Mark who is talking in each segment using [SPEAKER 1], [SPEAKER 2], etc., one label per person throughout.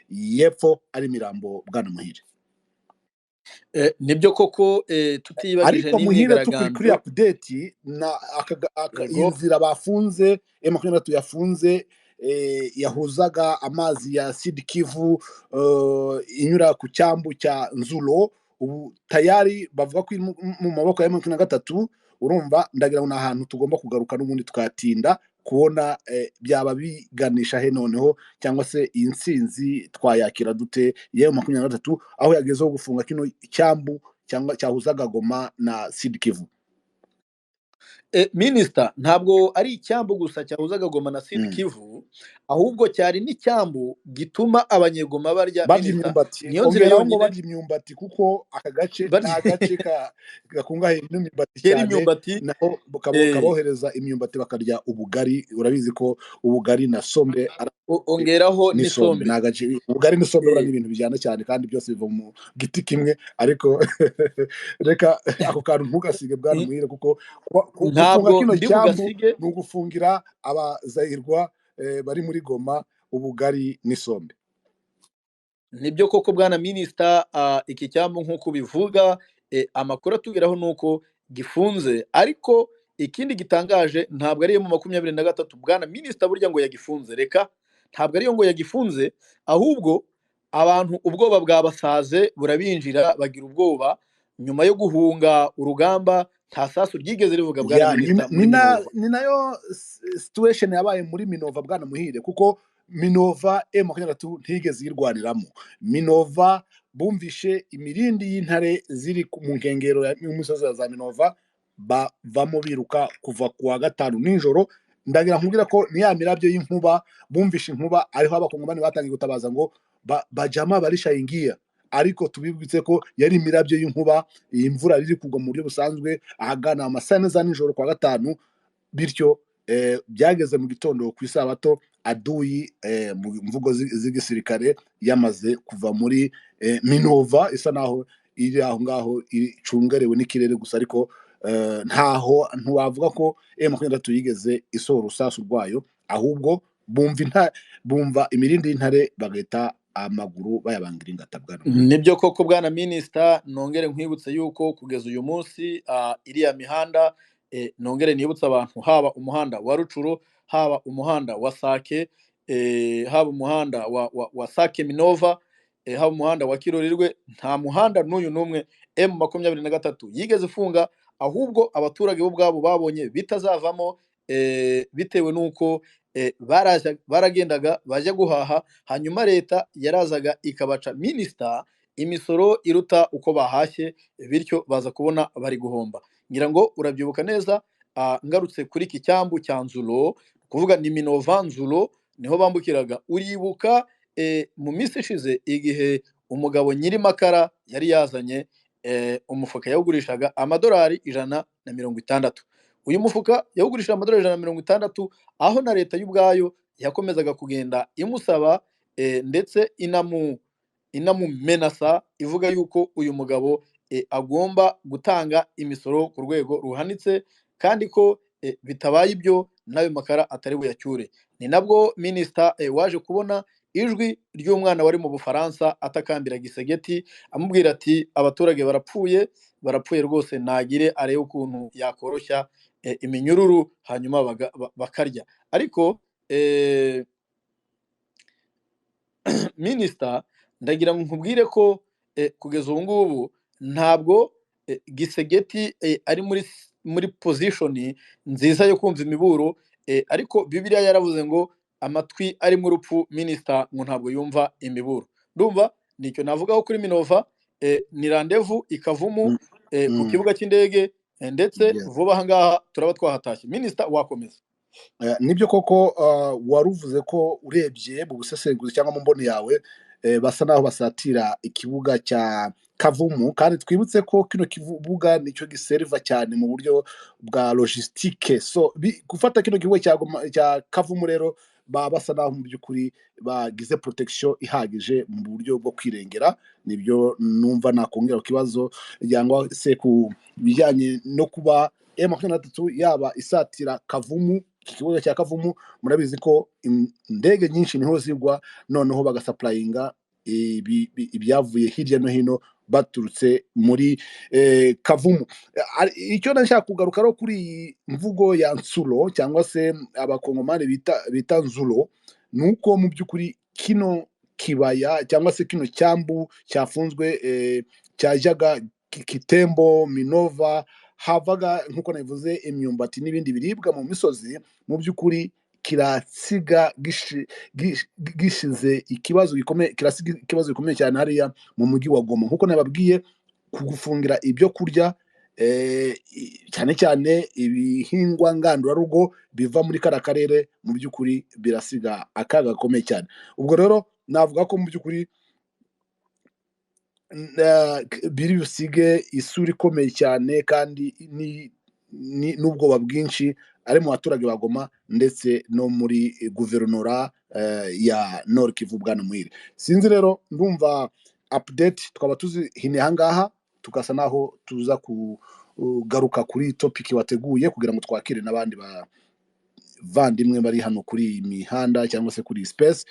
[SPEAKER 1] y'Epfo ari imirambo, bwana Muhire.
[SPEAKER 2] Nibyo koko, tutiyibagije
[SPEAKER 1] Ariko Muhire, tukiri kuri
[SPEAKER 2] n'imyigaragambyo.
[SPEAKER 1] update na iyi nzira bafunze, M23 yafunze, yahuzaga amazi ya Sud Kivu, inyura ku cyambu cya Nzulo, ubu tayari bavuga ko iri mu maboko ya 23. Urumva, ndagira ngo ni ahantu tugomba kugaruka n'ubundi tukahatinda kubona byaba biganisha he noneho, cyangwa se iyi ntsinzi twayakira dute yewe 23 aho yagezeho gufunga kino cyambu cyangwa cyahuzaga Goma na Sud Kivu?
[SPEAKER 2] Minisita, ntabwo ari icyambu gusa cyahuzaga Goma na Sud Kivu, ahubwo cyari n'icyambu gituma Abanyegoma barya.
[SPEAKER 1] Barya
[SPEAKER 2] Minisita,
[SPEAKER 1] imyumbati.
[SPEAKER 2] niyo nzira
[SPEAKER 1] Ongeraho ngo
[SPEAKER 2] yonyine.
[SPEAKER 1] barya imyumbati, kuko aka gace ni
[SPEAKER 2] Barya
[SPEAKER 1] agace gakungahaye n'imyumbati
[SPEAKER 2] kera
[SPEAKER 1] cyane.
[SPEAKER 2] Imyumbati.
[SPEAKER 1] Naho kabohereza imyumbati bakarya ubugari. Urabizi ko ubugari na sombe
[SPEAKER 2] Ongeraho
[SPEAKER 1] n'isombe.
[SPEAKER 2] N'isombe.
[SPEAKER 1] Ni agace ubugari n'isombe buriya ni ibintu bijyana cyane, kandi byose biva mu giti kimwe. Ariko reka ako kantu ntugasige, bwana Muhire, kuko gufunga
[SPEAKER 2] Ntabwo
[SPEAKER 1] kino
[SPEAKER 2] ndi
[SPEAKER 1] cyambu
[SPEAKER 2] bugasige.
[SPEAKER 1] ni ugufungira Abazayirwa bari muri Goma ubugari n'isombe.
[SPEAKER 2] Nibyo koko, bwana minisita, iki cyambu nk'uko ubivuga, amakuru atugeraho ni uko gifunze. Ariko ikindi gitangaje, ntabwo ariyo mu 23, bwana minisita, burya ngo yagifunze. Reka, ntabwo ariyo ngo yagifunze, ahubwo abantu ubwoba bwabasaze burabinjira, bagira ubwoba nyuma yo guhunga urugamba. Nta sasu ryigeze rivuga, bwana
[SPEAKER 1] Ya, ni
[SPEAKER 2] minisita,
[SPEAKER 1] ni
[SPEAKER 2] muri
[SPEAKER 1] na
[SPEAKER 2] Minova.
[SPEAKER 1] Ni nayo situation yabaye muri Minova, bwana Muhire, kuko Minova M23 ntigeze yirwaniramo. Minova bumvishe imirindi y'intare ziri mu nkengero y'umusozi ya za Minova, bavamo biruka kuva ku wa gatanu nijoro. Ndagira nkubwira ko ni ya mirabyo y'inkuba, bumvishe inkuba, ariho Abakongomani batangiye gutabaza ngo bajama barisha ingia. Ariko tubibwitse ko yari imirabyo y'inkuba, iyi mvura riri kugwa mu buryo busanzwe ahagana amasaha 4 za nijoro kwa gatanu. Bityo byageze mu gitondo ku isabato, aduyi mu mvugo z'igisirikare yamaze kuva muri Minova, isa naho iri aho ngaho icungerewe n'ikirere gusa. Ariko ntaho ntiwavuga ko M23 yigeze isohora urusasu rwayo, ahubwo bumva imirindi y'intare bagahita amaguru bayabangira ingata, bwana Muhire.
[SPEAKER 2] Nibyo koko, bwana minisita. Nongere nkwibutse yuko kugeza uyu munsi iriya mihanda, nongere nibutse abantu, haba umuhanda wa Rucuru, haba umuhanda wa Sake, haba umuhanda wa Sake Minova, haba umuhanda wa Kirorirwe, nta muhanda n'uyu n'umwe M23 yigeze ifunga. Ahubwo abaturage bo ubwabo babonye bitazavamo, bitewe n'uko baragendaga bajya guhaha, hanyuma leta yarazaga ikabaca, minisita, imisoro iruta uko bahashye, bityo baza kubona bari guhomba. Ngira ngo urabyibuka neza. Ngarutse kuri iki cyambu cya Nzulo, kuvuga ni Minova Nzulo, niho bambukiraga. Uribuka mu minsi ishize igihe umugabo nyiri makara yari yazanye umufuka, yawugurishaga amadolari 160. Uyu mufuka yawugurishije amadolari 160, aho na leta y'ubwayo yakomezaga kugenda imusaba, ndetse inamumenasa ivuga yuko uyu mugabo agomba gutanga imisoro ku rwego ruhanitse, kandi ko bitabaye ibyo n'ayo makara atari buyacyure. Ni nabwo, minisita, waje kubona ijwi ry'umwana wari mu Bufaransa atakambira Tshisekedi, amubwira ati: "Abaturage barapfuye, barapfuye rwose, nagire arebe ukuntu yakoroshya iminyururu, hanyuma bakarya." Ariko minisita, ndagira ngo nkubwire ko kugeza ubu ngubu ntabwo Tshisekedi ari muri position nziza yo kumva imiburo, ariko Bibiliya yaravuze ngo amatwi arimo urupfu, minisita, ngo ntabwo yumva imiburo. Ndumva nicyo navugaho kuri Minova. Ni rendez-vous i Kavumu, ku kibuga cy'indege, ndetse vuba aha ngaha turaba twahatashye. Minisita, wakomeza.
[SPEAKER 1] Nibyo koko, wari uvuze ko urebye mu busesenguzi cyangwa mu mboni yawe, basa naho basatira ikibuga cya Kavumu. Kandi twibutse ko kino kibuga nicyo giseriva cyane mu buryo bwa logistique. So gufata kino kibuga cya Kavumu rero, baba basa naho mu by'ukuri bagize protection ihagije mu buryo bwo kwirengera. Nibyo numva nakongera ku kibazo cyangwa se ku bijyanye no kuba M23 yaba isatira Kavumu. Iki kibuga cya Kavumu murabizi ko indege nyinshi niho zigwa, noneho bagasapurayinga ibyavuye hirya no hino baturutse muri Kavumu. Icyo nashaka kugaruka rero kuri iyi mvugo ya Nsulo cyangwa se abakongomani bita Nzulo, ni uko mu by'ukuri kino kibaya cyangwa se kino cyambu cyafunzwe cyajyaga Kitembo, Minova, havaga nk'uko nabivuze imyumbati n'ibindi biribwa mu misozi, mu by'ukuri kirasiga gishize ikibazo gikomeye, kirasiga ikibazo gikomeye cyane hariya mu mujyi wa Goma. Nk'uko nababwiye, kugufungira ibyo kurya cyane cyane ibihingwa ngandurarugo biva muri kariya karere, mu by'ukuri birasiga akaga gakomeye cyane. Ubwo rero navuga ko mu by'ukuri biri busige isura ikomeye cyane kandi n'ubwoba bwinshi ari mu baturage ba Goma ndetse no muri guverinora ya Nord Kivu. Bwana Muhire, sinzi rero, ndumva update twaba tuzihiniye ahangaha, tugasa naho tuza kugaruka kuri topic wateguye kugira ngo twakire n'abandi bavandimwe bari hano kuri iyi mihanda cyangwa se kuri iyi space.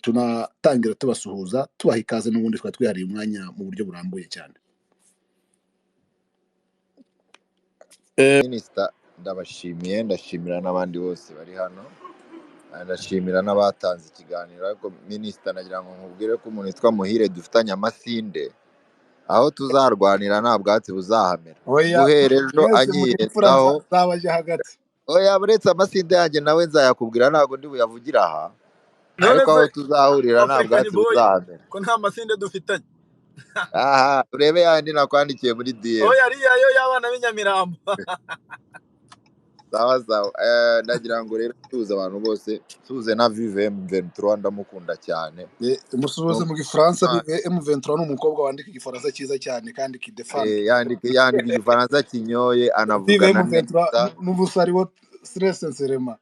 [SPEAKER 1] Tunatangira tubasuhuza, tubaha ikaze, n'ubundi twari twihariye umwanya mu buryo burambuye cyane.
[SPEAKER 3] Minisita, ndabashimiye, ndashimira n'abandi bose bari hano, ndashimira n'abatanze ikiganiro. Ariko minisita, nagira ngo nkubwire ko umuntu witwa Muhire dufitanye amasinde, aho tuzarwanira nta bwatsi buzahamera.
[SPEAKER 1] Oya,
[SPEAKER 3] Guhera ejo
[SPEAKER 1] mwese muri imfura
[SPEAKER 3] anyiyenzaho.
[SPEAKER 1] Nzabajya hagati.
[SPEAKER 3] Oya, uretse amasinde yanjye nawe nzayakubwira, ntabwo ndi buyavugira aha,
[SPEAKER 2] None
[SPEAKER 3] ariko aho
[SPEAKER 2] se
[SPEAKER 3] tuzahurira nta
[SPEAKER 2] African
[SPEAKER 3] bwatsi
[SPEAKER 2] Boy,
[SPEAKER 3] buzahamera.
[SPEAKER 2] ko nta masinde dufitanye?
[SPEAKER 3] Aha urebe yandi nakwandikiye muri DM.
[SPEAKER 2] Oya, ariya yo y'abana b'inyamirambo.
[SPEAKER 3] Sawa sawa. Ndagira ngo rero tuze abantu bose, tuze na Vive M23, ndamukunda cyane.
[SPEAKER 1] Musuhuze mu gifaransa. Vive M23 ni umukobwa wandika igifaransa cyiza cyane kandi kidefanda.
[SPEAKER 3] Yandika igifaransa kinyoye,
[SPEAKER 1] Vive
[SPEAKER 3] anavugana
[SPEAKER 1] M23
[SPEAKER 3] neza.
[SPEAKER 1] N'ubusa ariwo stress sincèrement.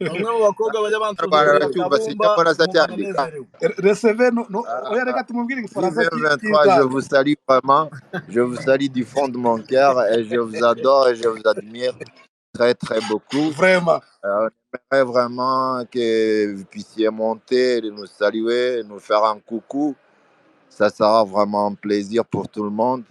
[SPEAKER 2] Bamwe mu bakobwa bajya bansuhuza
[SPEAKER 3] Rwanda
[SPEAKER 2] kubera
[SPEAKER 3] aracyumva, sinjya
[SPEAKER 2] Kabumba,
[SPEAKER 3] mbona se
[SPEAKER 2] nkumva
[SPEAKER 3] acyandika.
[SPEAKER 2] ndanezerewe.
[SPEAKER 1] Recevez no, no,
[SPEAKER 3] Ah,
[SPEAKER 1] oya, reka tumubwire igifaransa
[SPEAKER 3] Vive M23, je
[SPEAKER 1] cy'izaza.
[SPEAKER 3] vous salue vraiment, je vous salue du fond de mon cœur et je vous adore et je vous admire très très beaucoup.
[SPEAKER 1] Vraiment.
[SPEAKER 3] On aimerait vraiment que vous puissiez monter, nous saluer, nous faire un coucou. Ça sera vraiment un plaisir pour tout le monde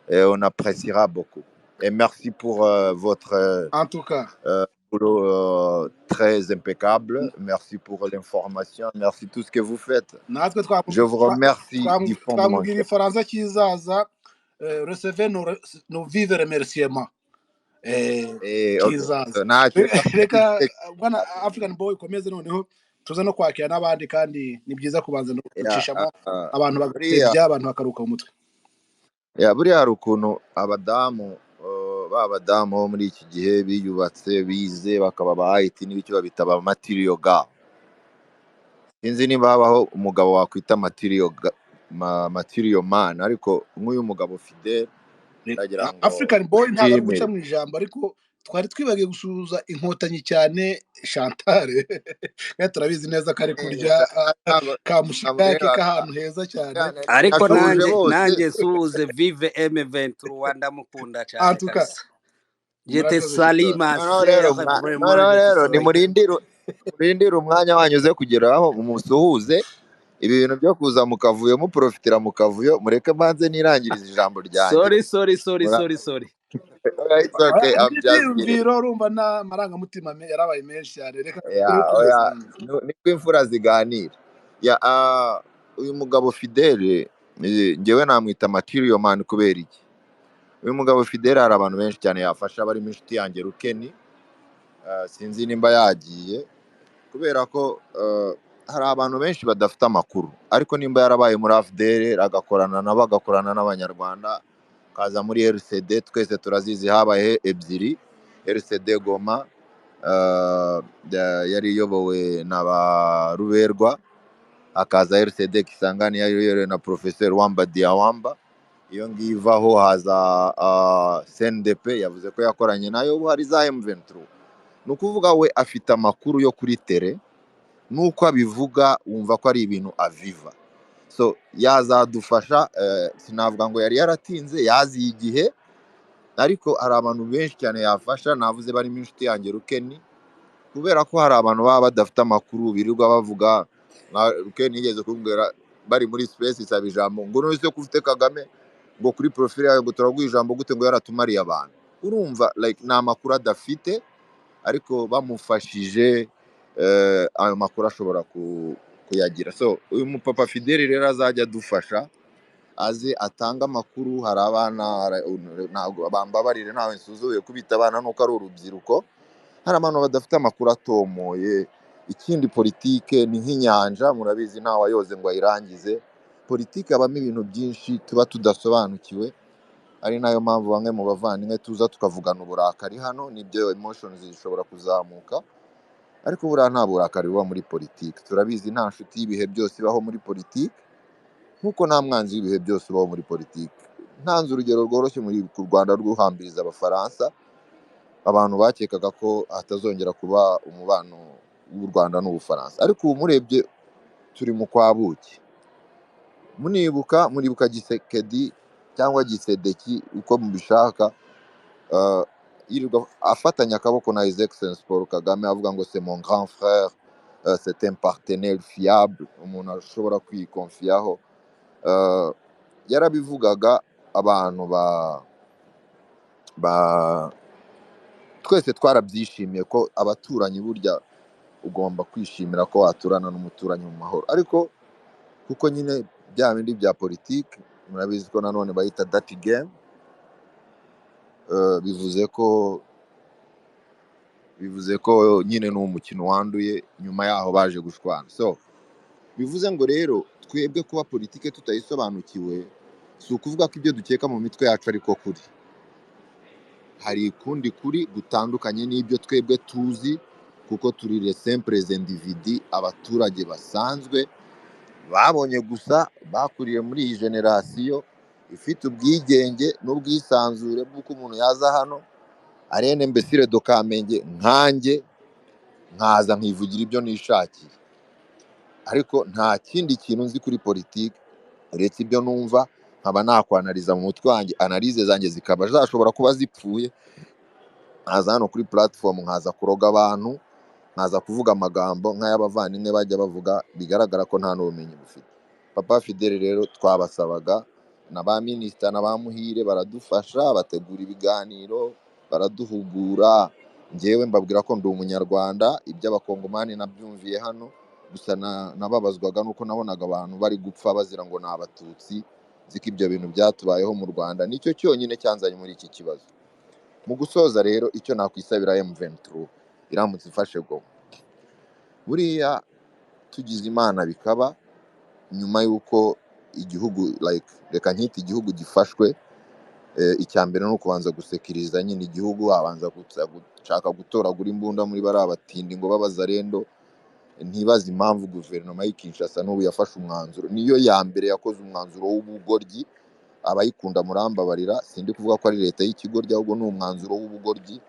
[SPEAKER 3] et on appréciera beaucoup. Et merci pour votre
[SPEAKER 1] En tout cas
[SPEAKER 3] boulot très impeccable. Merci pour l'information. Merci tout ce que vous faites.
[SPEAKER 1] Natwe
[SPEAKER 3] Je vous remercie du fond de mon
[SPEAKER 1] twamubwira
[SPEAKER 3] cœur.
[SPEAKER 1] igifaransa cyizaza. Recevez nos vives remerciements
[SPEAKER 3] Eh, ok.
[SPEAKER 1] kizaza.
[SPEAKER 3] Ntacyo.
[SPEAKER 1] Reka bwana African Boy ukomeze, noneho tuze no kwakira n'abandi, kandi ni byiza kubanza no gucishamo abantu
[SPEAKER 3] Buriya
[SPEAKER 1] bagatebya, abantu bakaruka mu mutwe.
[SPEAKER 3] Ya, buriya hari ukuntu abadamu ba badamu bo muri iki gihe biyubatse, bize, bakaba ba IT n'ibiki, babita ba material girl. Sinzi niba habaho umugabo wakwita material man, ariko nk'uyu mugabo Fidel, ndagira ngo
[SPEAKER 1] African Boy, ntabwo ari guca
[SPEAKER 3] nshimire.
[SPEAKER 1] mu ijambo, ariko twari twibagiwe gusuhuza inkotanyi cyane Chantal, kandi turabizi neza ko ari kurya
[SPEAKER 3] Ntabwo
[SPEAKER 1] ka mushikake
[SPEAKER 3] namureba
[SPEAKER 1] k'ahantu heza cyane.
[SPEAKER 4] Ariko
[SPEAKER 3] nasuhuje
[SPEAKER 4] nanjye
[SPEAKER 3] bose.
[SPEAKER 4] Nanjye suhuze Vive M23, ndamukunda cyane
[SPEAKER 1] En tout cas
[SPEAKER 4] kabisa. Je te
[SPEAKER 1] murakoze cyane.
[SPEAKER 4] salue ma
[SPEAKER 3] Noneho rero
[SPEAKER 4] sœur, vraiment
[SPEAKER 3] noneho
[SPEAKER 4] je te
[SPEAKER 3] rero
[SPEAKER 4] salue.
[SPEAKER 3] nimurindire umwanya wanyu uze kugeraho mumusuhuze. Ibi bintu byo kuza mu kavuyo, muprofitira mu kavuyo, mureke mbanze nirangirize ijambo ryanjye.
[SPEAKER 4] Sorry, sorry, sorry. Sorry, sorry.
[SPEAKER 3] It's okay, I'm just kidding.
[SPEAKER 1] Ibyiyumviro urumva n'amarangamutima yarabaye menshi cyane, reka
[SPEAKER 3] Ya,
[SPEAKER 1] turi
[SPEAKER 3] oya,
[SPEAKER 1] kugeza.
[SPEAKER 3] Niko imfura ziganira. Ya, uyu mugabo Fidele, njyewe namwita material man. Kubera iki? Uyu mugabo Fidele hari abantu benshi cyane yafasha, barimo inshuti yanjye Rukeni. Sinzi nimba yagiye, kubera ko hari abantu benshi badafite amakuru, ariko nimba yarabaye muri AFDL, agakorana nabo, agakorana n'abanyarwanda, akaza muri RCD, twese turazizi, habaye ebyiri RCD Goma, yari iyobowe na ba Ruberwa, hakaza RCD Kisangani yari iyobowe na Professeur Wamba Diawamba. Iyo ngiyo ivaho haza CNDP, yavuze ko yakoranye nayo, ubu hari za M23. Ni ukuvuga we afite amakuru yo kuri terrain, nuko abivuga wumva ko ari ibintu aviva. So yazadufasha. Sinavuga ngo yari yaratinze, yaziye igihe, ariko hari abantu benshi cyane yafasha, navuze barimo inshuti yanjye Rukeni. Kubera ko hari abantu baba badafite amakuru birirwa bavuga nka Ken yigeze kumbwira bari muri space isaba ijambo ngo none se ko ufite Kagame ngo kuri profile yawe ngo turaguha ijambo gute ngo yaratumariye abantu. Urumva like ni amakuru adafite, ariko bamufashije ayo makuru ashobora kuyagira. So uyu mupapa Fideli rero azajya adufasha, aze atange amakuru. Hari abana ntabwo bambabarire, ntawe nsuzuye kubita abana nuko ari urubyiruko, hari abantu badafite amakuru atomoye. Ikindi politike ni nk'inyanja, murabizi ntawayoze ngo ayirangize. Politike habamo ibintu byinshi tuba tudasobanukiwe, ari nayo mpamvu bamwe mu bavandimwe tuza tukavugana uburakari hano, nibyo emotions zishobora kuzamuka, ariko buriya nta burakari buba muri politike. Turabizi nta nshuti y'ibihe byose ibaho muri politike, nk'uko nta mwanzi w'ibihe byose ubaho muri politike. Ntanze urugero rworoshye muri ku Rwanda rwuhambiriza Abafaransa, abantu bakekaga ko hatazongera kuba umubano w'u Rwanda n'Ubufaransa, ariko ubu murebye turi mu kwa buki. Muribuka Gisekedi cyangwa Gisedeki uko mubishaka, yirirwa afatanya akaboko na His Excellence Paul Kagame avuga ngo c'est mon grand frère, c'est un partenaire fiable, umuntu ashobora kwikonfiyaho. Yarabivugaga abantu ba twese twarabyishimiye ko abaturanyi burya ugomba kwishimira ko waturana n'umuturanyi mu mahoro, ariko kuko nyine bya bindi bya politiki murabizi ko nanone bayita dirty game, bivuze ko nyine ni umukino wanduye. Nyuma yaho baje gushwana. So bivuze ngo rero twebwe kuba politike tutayisobanukiwe si ukuvuga ko ibyo dukeka mu mitwe yacu ariko kuri, hari ukundi kuri gutandukanye n'ibyo twebwe tuzi, kuko turi les simples individus, abaturage basanzwe babonye gusa bakuriye muri iyi generasiyo ifite ubwigenge n'ubwisanzure bw'uko umuntu yaza hano arene mbesire do Kamenge nkanjye nkaza nkivugira ibyo nishakiye, ariko nta kindi kintu nzi kuri politiki uretse ibyo numva, nkaba nakwanariza mu mutwe wanjye, analyse zanjye zikaba zashobora kuba zipfuye, nkaza hano kuri platform nkaza kuroga abantu, nkaza kuvuga amagambo nk'ay'abavandimwe bajya bavuga, bigaragara ko nta n'ubumenyi bufite. Papa Fidele rero twabasabaga na ba minisita na ba Muhire baradufasha, bategura ibiganiro, baraduhugura. Njyewe mbabwira ko ndi umunyarwanda, iby'abakongomani nabyumviye hano gusa, nababazwaga nuko nabonaga abantu bari gupfa bazira ngo ni abatutsi. Nzi ko ibyo bintu byatubayeho mu Rwanda, nicyo cyonyine cyanzanye muri iki kibazo. Mu gusoza rero, icyo nakwisabira M23 iramutse ifashe Goma, buriya tugize Imana bikaba nyuma y'uko igihugu like reka nkite igihugu gifashwe, icya mbere ni ukubanza gusekiriza nyine igihugu, habanza gushaka gutoragura imbunda muri bariya batindi ngo b'abazarendo. Ntibaze impamvu guverinoma y'i Kinshasa n'ubu yafashe umwanzuro, niyo ya mbere yakoze umwanzuro w'ubugoryi. Abayikunda murambabarira, sindi kuvuga ko ari leta y'ikigoryi, ahubwo ni umwanzuro w'ubugoryi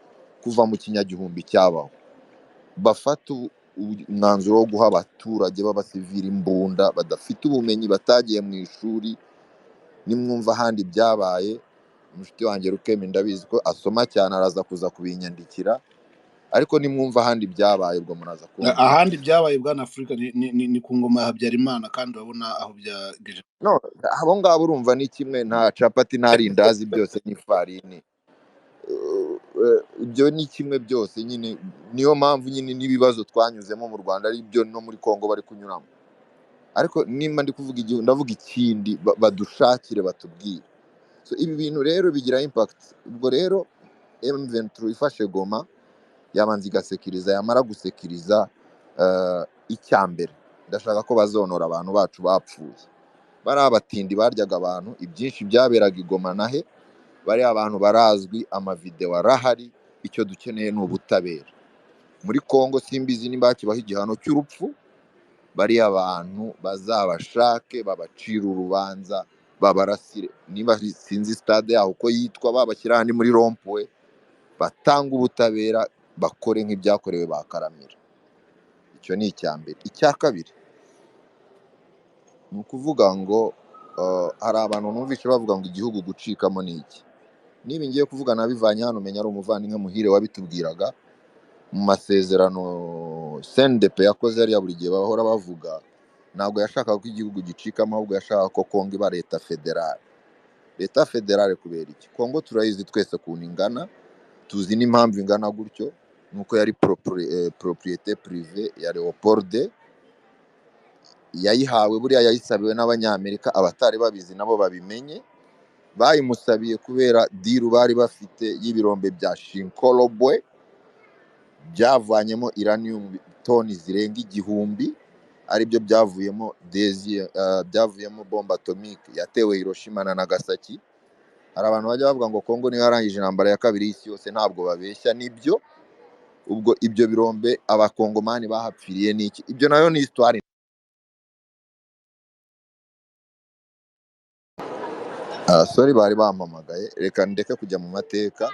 [SPEAKER 3] kuva mu kinyagihumbi cyabaho. Bafata umwanzuro wo guha abaturage b'abasivili imbunda badafite ubumenyi, batagiye mu ishuri. Nimwumva ahandi byabaye, umushuti wanjye Rukemi ndabizi ko asoma cyane, araza kuza kubinyandikira, ariko nimwumva ahandi byabaye ubwo muraza kumbwira.
[SPEAKER 1] Ahandi byabaye bwana Afurika ni ku ngoma ya Habyarimana, kandi urabona aho byagejeje.
[SPEAKER 3] No, abo ngabo urumva ni kimwe, nta capati nta rindazi, byose ni ifarini. Ibyo ni kimwe byose nyine, niyo mpamvu nyine n'ibibazo twanyuzemo mu Rwanda ari byo no muri Kongo bari kunyuramo. Ariko nimba ndi kuvuga igihugu ndavuga ikindi, badushakire batubwire. So ibi bintu rero bigira impact. Ubwo rero M23 ifashe Goma, yabanza igasekiriza, yamara gusekiriza, icya mbere ndashaka ko bazonora abantu bacu bapfuye, bari abatindi baryaga abantu, ibyinshi byaberaga i Goma nahe, bariya abantu barazwi, amavideo arahari. Icyo dukeneye ni ubutabera. Muri Kongo simbizi nimba hakibaho igihano cy'urupfu, bariya abantu bazabashake babacire urubanza, babarasire, niba sinzi stade yaho uko yitwa, babashyira ahandi muri rompuwe, batanga ubutabera, bakore nk'ibyakorewe ba Karamira. Icyo ni icya mbere. Icya kabiri ni ukuvuga ngo hari abantu numvise bavuga ngo igihugu gucikamo ni iki. Niba ngiye kuvuga nabivanye hano, umenya ari umuvandimwe Muhire wabitubwiraga. Mu masezerano CNDP yakoze hariya, buri gihe bahora bavuga, ntabwo yashakaga ko igihugu gicikamo, ahubwo yashakaga ko Kongo iba leta federale. Leta federale kubera iki? Kongo turayizi twese ukuntu ingana, tuzi n'impamvu ingana gutyo, nuko yari propriété privée ya Leopold, yayihawe buriya yayisabiwe n'Abanyamerika, abatari babizi nabo babimenye, bayimusabiye kubera deal bari bafite y'ibirombe bya Shinkolobwe byavanyemo uranium toni zirenga 1000, aribyo byavuyemo byavuyemo bombe atomique yatewe Hiroshima na Nagasaki. Hari abantu bajya bavuga ngo Kongo niyo yarangije intambara ya kabiri y'isi yose, ntabwo babeshya, nibyo. Ubwo ibyo birombe Abakongomani bahapfiriye niki? Ibyo nayo ni histoire. Sorry, bari bampamagaye, reka ndeke kujya mu mateka.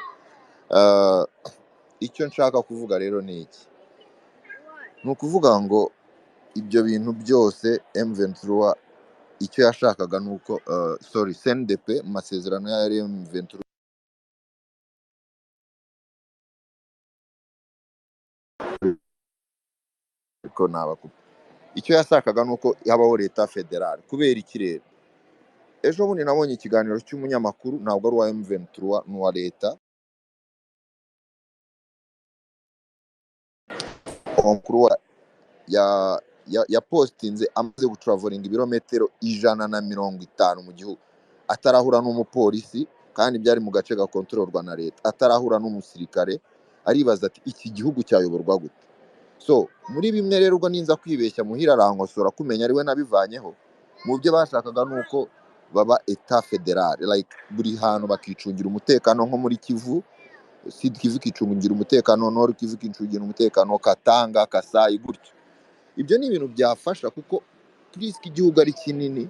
[SPEAKER 3] Icyo nshaka kuvuga rero ni iki, ni ukuvuga ngo ibyo bintu byose M23 icyo yashakaga ni uko sorry, CNDP mu masezerano ya M23 ko nabakupa, icyo yashakaga ni uko habaho leta federale. Kubera iki rero? Ejo bundi nabonye ikiganiro cy'umunyamakuru, ntabwo ari uwa M23, ni uwa leta, umukuru wa yapostinze amaze gutravolinga ibirometero 150 mu gihugu, atarahura n'umupolisi, kandi byari mu gace gakontororwa na leta, atarahura n'umusirikare, aribaza ati iki gihugu cyayoborwa gute? So muri bimwe rero, ubwo ninza kwibeshya Muhira arankosora, kumenya ariwe nabivanyeho, mu byo bashakaga ni uko baba eta federale, like buri hantu bakicungira umutekano, nko muri Kivu, Sud Kivu ikicungira umutekano, Nord Kivu ikicungira umutekano, Katanga, Kasayi, gutyo. Ibyo ni ibintu byafasha kuko purisike igihugu ari kinini,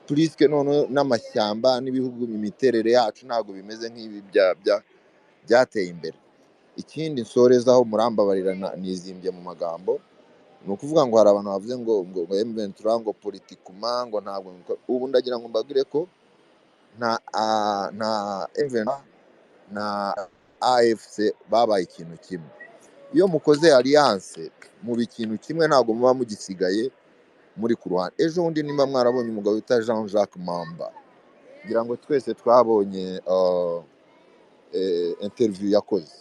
[SPEAKER 3] purisike noneho n'amashyamba n'ibihugu, imiterere yacu ntabwo bimeze nk'ibi byateye imbere. Ikindi nsorezaho, murambabarira nizimbye mu magambo, ni ukuvuga ngo hari abantu bavuze ngo M23 ngo politikuma ngo ntabwo, ubu ndagira ngo mbabwire ko nta M23 na AFC babaye ikintu kimwe. Iyo mukoze alliance muba ikintu kimwe, ntabwo muba mugisigaye muri ku ruhande. Ejo bundi nimba mwarabonye umugabo wita Jean Jacques Mamba, ngira ngo twese twabonye interview yakoze.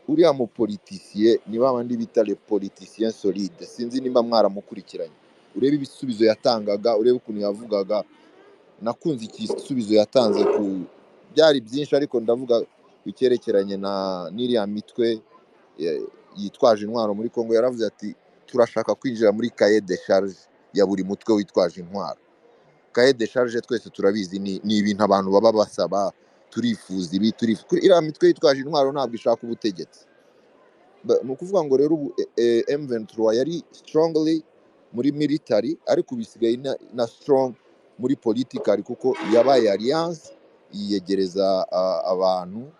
[SPEAKER 3] Uriya mupolitisiye ni ba bandi bita le politicien solide, sinzi nimba mwaramukurikiranye, urebe ibisubizo yatangaga, urebe ukuntu yavugaga. Nakunze igisubizo yatanze ku byari byinshi, ariko ndavuga ku cyerekeranye na n'iriya mitwe yitwaje intwaro muri Kongo. Yaravuze ati turashaka kwinjira muri cahier de charge ya buri mutwe witwaje intwaro. Cahier de charge twese turabizi, ni ibintu abantu baba basaba, turifuza ibi, turifuza. Iriya mitwe yitwaje intwaro ntabwo ishaka ubutegetsi. Ni ukuvuga ngo rero ubu M23 yari strongly muri military, ariko ubu isigaye na strong muri political, kuko yabaye alliance yiyegereza abantu.